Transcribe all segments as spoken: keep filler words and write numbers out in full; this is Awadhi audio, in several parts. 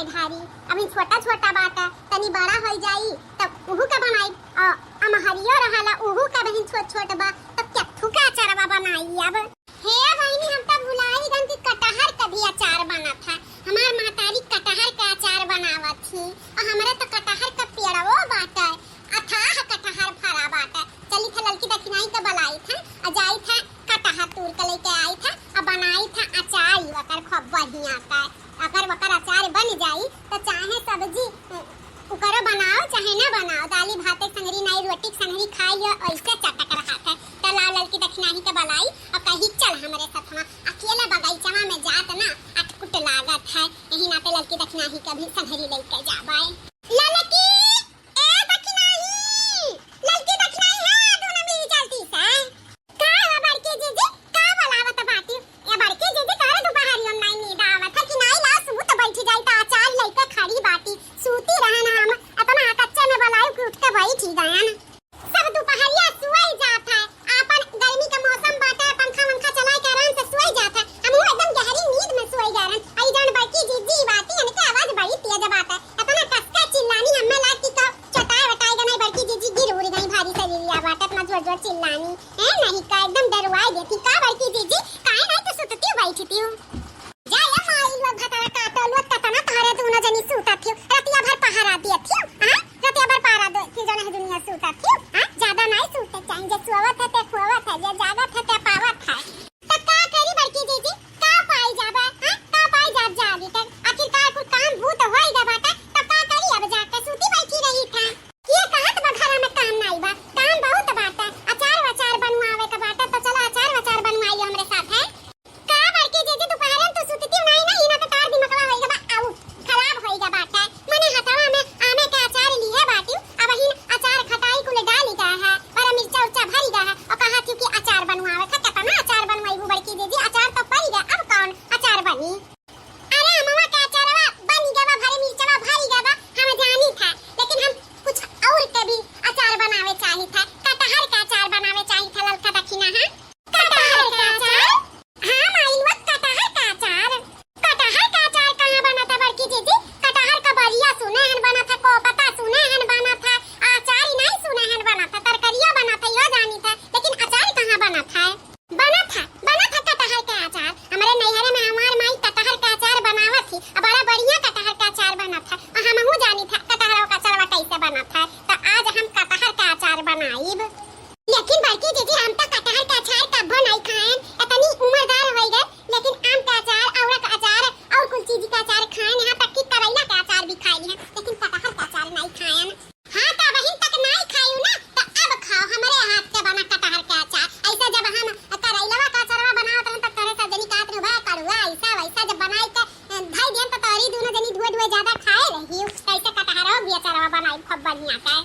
हरी, अभी छोटा छोटा बाटे, तनी बड़ा होइ जाई, तब उहू के बनाई। अ, अमहरियो रहला, उहू के अभी छोट छोट बा, तब केथू के अचारवा बनाई अब। हे बहिनी, हम त भुलाई गन कि कटहर क भी अचार बनत है। हमार महतारी कटहर क अचार बनावत ही, अ हमरे त कटहर क पेड़वो बाटे, अथाह कटहर फरा बाटे। चली थे ललकी दखिनाही के बलाई थे, अ जाई थे कटहर तूर के लेके आई थे, अ बनाई थे अचार ही ओकर खूब बढ़िया के। अगर ओकर अचार बन जाई, त चाहे सब्जी, अ, ओकरो बनाओ, चाहे ना बनाओ, दाली भात के संगरी नाई, रोटी के संगरी खाई लियो, ऐसे चटक रहा था। त लाओ ललकी दखिनाही के बलाई, अ कही, "चल हमरे सथवा, अकेले बगीचवा में जात ना अटकुट लागत है।" यही नाते ललकी दखिनाही के भी संगरी लेके जाबे। ललकी, ए दखिनाही, ललकी दखिनाही, हाँ, दोनों मिली जल्दी से। का हो बड़की जीजी, का बोलावत बाटी? ए बड़की जीजी, तोहरे दुपहरियो में नाई नींद आवत है कि नाई? ला सूत बैठी जाई त अचार लइके खड़ी बाटी। सूती रहन हम, अतना कच्चे में बोलायु कि उठ के बैठी गयन। सब दुपहरिया सुई जात है, आपन गर्मी के मौसम बाटे, पंखा वंखा चलाए के आराम से सुई जात है। हमहू एकदम गहरी नींद में सुई गए रहन। आई जौन बड़की जीजी बाटी, इनके आवाज बड़ी तेज बाटे। अतना कस के चिल्लानी, हमें लाग कि का चटाई वटाई गई, बड़की जीजी गिर उड़ गई, भारी शरीरिया बाटे, अतना जोर जोर चिल्लानी। ए, नहीं का एकदम डरवाई देती का बड़की जीजी, काहे नहीं तो सुतती बैठती हूँ। जा ये माई लोग भतारा काटो लोग, कतना तोहरे दोनों जनी सूतत हियो, रतिया भर पहरा दियत हियो, हाँ? रतिया भर पहरा दो, कि जौन है दुनिया सूतत हियो, हाँ? ज्यादा नहीं सूते चाहिए, जे सोवत है ते खोवत है, जे जागत है ते पावत है। त का करी बड़की जीजी, का पाई जाबे, हाँ? का पाई जाब जागी के? आखिरकार कुल काम भूत होई गए बाटे, त का करी अब जाके सूती बैठी रही था। ये कहत बा घरा में काम नाई बा, काम बहुत बाटे, अचार वचार बनवावे के बाटे, त चला अचार वचार बनवाई हमरे साथ है। का बड़की जीजी, दोपहरे में तू सुतती नहीं, नहीं, ना तो तार दिमगवा होई गवा आउट, खराब होई गवा बाटे। मने हथवा में आमे के अचार लिए बाटी, अब हिन अचार खटाई कुल डाली गया है, और मिर्चा उर्चा भरी गया है, और कहा थी कि अचार बनवावे का, कितना अचार बनवाई वो बड़की जीजी, अचार तो पड़ी गया, अब कौन अचार बनी? अरे अमवा के अचारवा बनी गवा, भरे मिर्चवा भरी गवा, हम जानी था, लेकिन हम कुछ और के भी अचार बनावे चाही था, कटहर का अचार बनावे चाही था, ललका दखिना है। कटहर का अचार? हाँ माई लोग, कटहर का अचार। कटहर का अचार कहाँ बनत है बड़की जीजी? कटहर का बरिया सुने हन बनत है, कोपता सुने हन बनत है, अचार ही नहीं सुने हन बनत है, तरकरिया बनत है, यो जानी था, लेकिन अचार कहाँ बनत है? बनत है, बनत है कटहर का अचार। हमरे नैहरे में हमार माई कटहर का अचार बनावत थी, और बड़ा बढ़िया कटहर का अचार बनत है, और हमहू जानी था कटहर का अचारवा कैसे बनत है, तो आज हम कटहर का अचार बनाइब। लेकिन बड़की जीजी, हम तो कटहर के अचार कब्बो नहीं खाएन, इतनी उम्रदार हो गए, लेकिन आम के अचार, औरा के अचार और कुल चीज के अचार खाएन, यहाँ तक कि करैला के अचार भी खाई हैं, लेकिन कटहर के अचार नहीं खाएन। हाँ, तो बहिन तक नहीं खायू ना, तो अब खाओ हमरे हाथ के बना कटहर के अचार। ऐसे जब हम करैलवा का अचारवा बनावत रहन, तब तोरे सब जनी कहत रहे, "बा कड़ुआ, ऐसा वैसा," जब बनाई के, अ, धई देन, तो तोरी दोनों जनी धुए धुए ज्यादा खाए रही। ऐसे कटहरो भी अचारवा बनाई खूब बढ़िया का।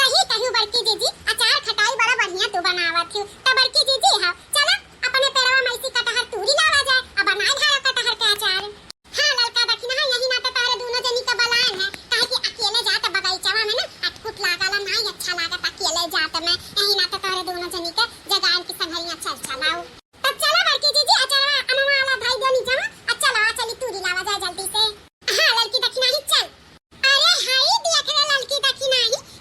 सही कही बड़की जीजी, अचार खटाई बड़ा बढ़िया तू बनावत हियो। त बड़की जीजी हो, चला अपने पेड़वा में से कटहर तूरी लावा जाए, अब बनाए धारा कटहर के अचार। हाँ ललका दखिना, यही नाते तोहरे दोनों जनी के बलायन है, काहे कि अकेले जात बगीचवा में ना अटकुट लागला, नाई अच्छा लागत अकेले जात में, यही नाते तोहरे दोनों जनी के जगायन की संघरिया चल चलाओ। तब चला बड़की जीजी, अचारवा अमवा वाला धाई दो नीचवा, आ चला, आ चली तूरी लावा जाए जल्दी से। हाँ ललकी दखिना ही चल। अरे हाय, देख रे ललकी दखिनाही,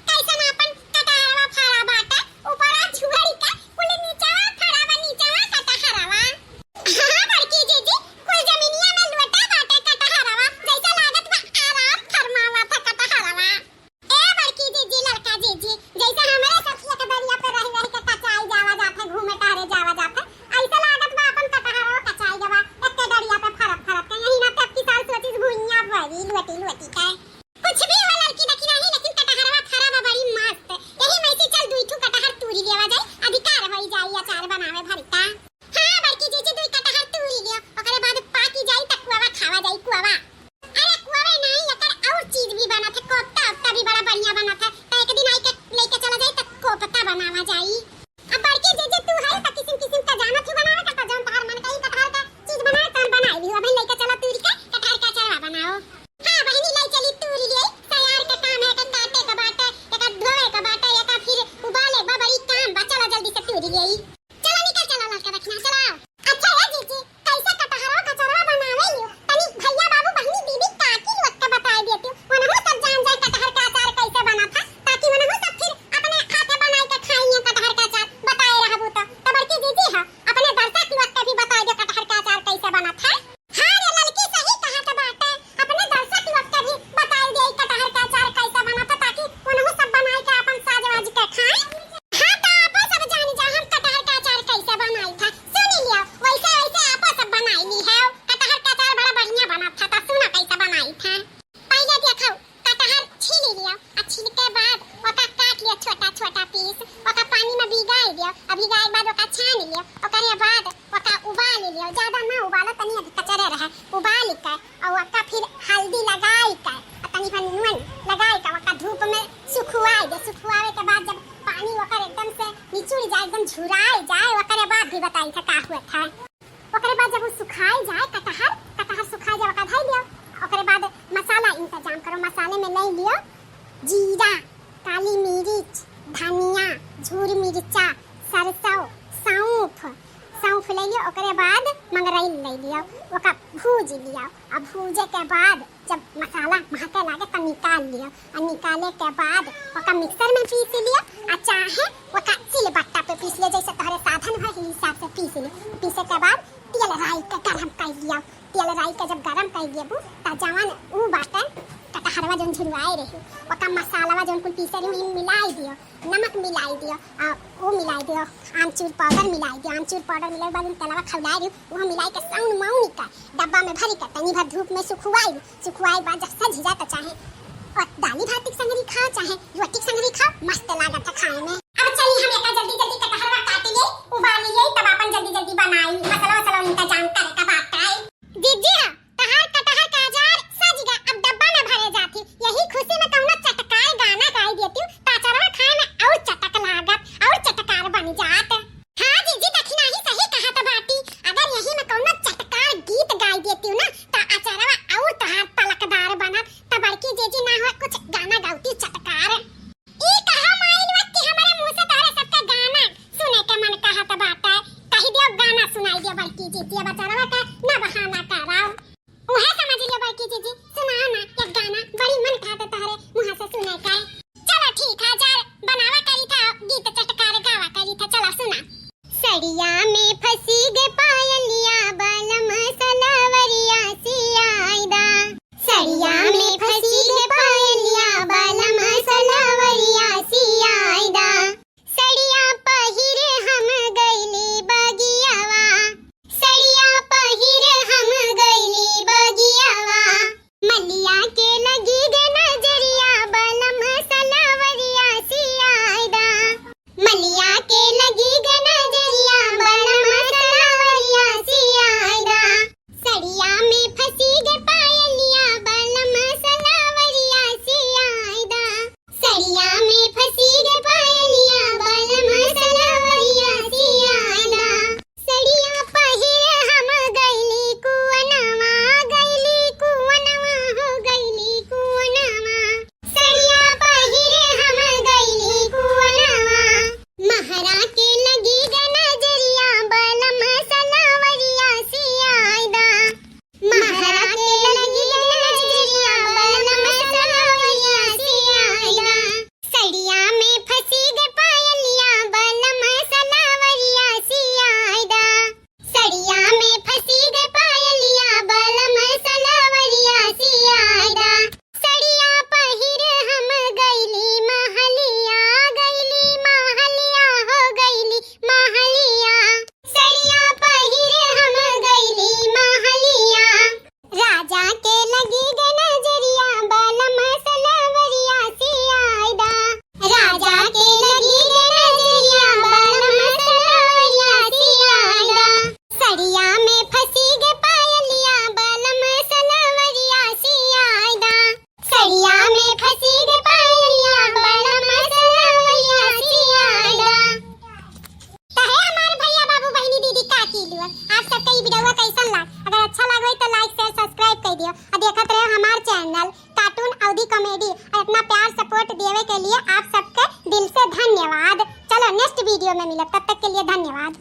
ज्यादा ना उबालो, तनी अभी कचरे रहे, उबाल के, अउ ओका फिर हल्दी लगाई के, अउ तनी भर नून लगाई के, ओका धूप में सुखुआई दे। सुखुआवे के बाद जब पानी ओकर एकदम से निचुड़ जाए, एकदम झुराई जाए, ओकरे बाद भी बताई था का हुआ था। ओकरे बाद जब उ सुखाई जाए, कटहर, कटहर सुखाई जाए, ओका धई दियो। ओकरे बाद मसाला इंतजाम करो। मसाले में ले लियो जीरा, काली मिर्च, धनिया, झूर मिर्चा, सरसों, सौंफ, सौंफ ले लियो। ओकरे बाद मंगरैल ले लियो, ओका भूज लियो। अब भूजे के बाद जब मसाला महके लागे त निकाल लियो, अउ निकाले के बाद ओका मिक्सर में पीस लियो, अउ चाहे ओका सिलबट्टा पे पीस लियो, जैसे तोहरे साधन है, ई हिसाब से पीस लियो। पीसे के बाद तेल राई के गरम कर लियो। तेल राई के जब गरम कर लेबू, त जवन ऊ बाटे कटहरवा जौन झुरवाए रही, ओका मसालवा जौन कुल पीसे रही, ओहिम मिलाई दियो, नमक मिलाई दियो, आ ऊ मिलाई दियो, आमचूर पाउडर मिलाई दियो। आमचूर पाउडर मिलाए के बाद जौन तेलवा खौलाए रही, उहो मिलाई के सौन मौन के डब्बा में भरी के तनी भर धूप में सुखवाई। सुखवाए के बाद जब सज जाए त चाहे और दाली भात के संगरी खाओ, चाहे रोटी के संगरी खाओ, मस्त लागत है खाए में। अब चली हम एका जल्दी जल्दी कटहरवा काट ले, उबाल ले, तब अपन जल्दी जल्दी बनाई, मसाला वसाला इंतजाम करे का बात है। जीजी, तहार कटहर का अचार सज गा, अब डब्बा में भरे जात ही। यही खुशी में कौनो चटकार गाना गाई देती, त अचारवा खाए में और चटक लागत, और चटकार बन जात। हाँ जीजी, दखिनाही सही कहत बाटी। अगर यही में कौनो चटकार गीत गाई देती ना, त अचारवा और तहार तलकदार बनत। त बड़की जीजी ना हो कुछ गाना गाउती चटकार। ई कहा माई लोग कि हमरे मुँह से तोहरे सबके गाना सुने के मन कहत बाटे। कही दियो गाना सुनाई दियो बड़की जीजी, अब अचारवा के ना बहाना कराओ। उहे समझ लियो बड़की जीजी, सुनाओ ना एक गाना, बड़ी मन कहत तोहरे मुँह से सुने के। चलो ठीक है, अचार बनावा करी था, गीत चटकार गावा करी था, चलो सुना। सड़िया में फंसी गे पायलिया, बालम सलावरिया सियाइदा। सड़िया में फंसी गे पायलिया, बालम सलावरिया सियाइदा। सड़िया पहिर हम गइली बगियावा, सड़िया पहिर हम गइली बगियावा। मलिया के लगी गे नजरिया, बालम सलावरिया सियाइदा। मलिया के लगी गे नजरिया, बालम सलावरिया सियाइदा। सड़िया में फंसी गे पायलिया, बालम सलावरिया सियाइदा। सड़िया में फंसी गे पायलिया, बालम सलावरिया सियाइदा। सड़िया पहिर हम गइली कुअनवा, गइली कुअनवा हो गइली कुअनवा। सड़िया पहिर हम गइली कुअनवा। महरा के लगी गे नजरिया, बालम सलावरिया सियाइदा। महरा के लगी गे नजरिया, बालम सलावरिया सियाइदा। सड़िया में फंसी गे पायलिया, बालम सलावरिया सियाइदा। सड़िया में फंसी गे पायलिया, बालम सलावरिया सियाइदा। सड़िया पहिर हम गइली महलिया, गइली महलिया हो गइली महलिया। सड़िया पहिर हम गइली महलिया। राजा के लगी गे नजरिया, बालम सलावरिया सियाइदा। राजा के लगी गे नजरिया, बालम सलावरिया सियाइदा। सड़िया में फंसी गे पायलिया, बालम सलावरिया सियाइदा। सड़िया में फंसी गे पायलिया, बालम सलावरिया सियाइदा। त हे हमार भैया, बाबू, बहिनी, दीदी, काकी लोग, आप सबके ई video कैसन लाग? अगर अच्छा लाग होई त like, share, subscribe कर दियो और देखत रहो हमार channel Cartoon Audhi Comedy। और इतना प्यार support देवे के लिए आप सबके दिल से धन्यवाद। चलो next video में मिलब, तब तक के लिए धन्यवाद।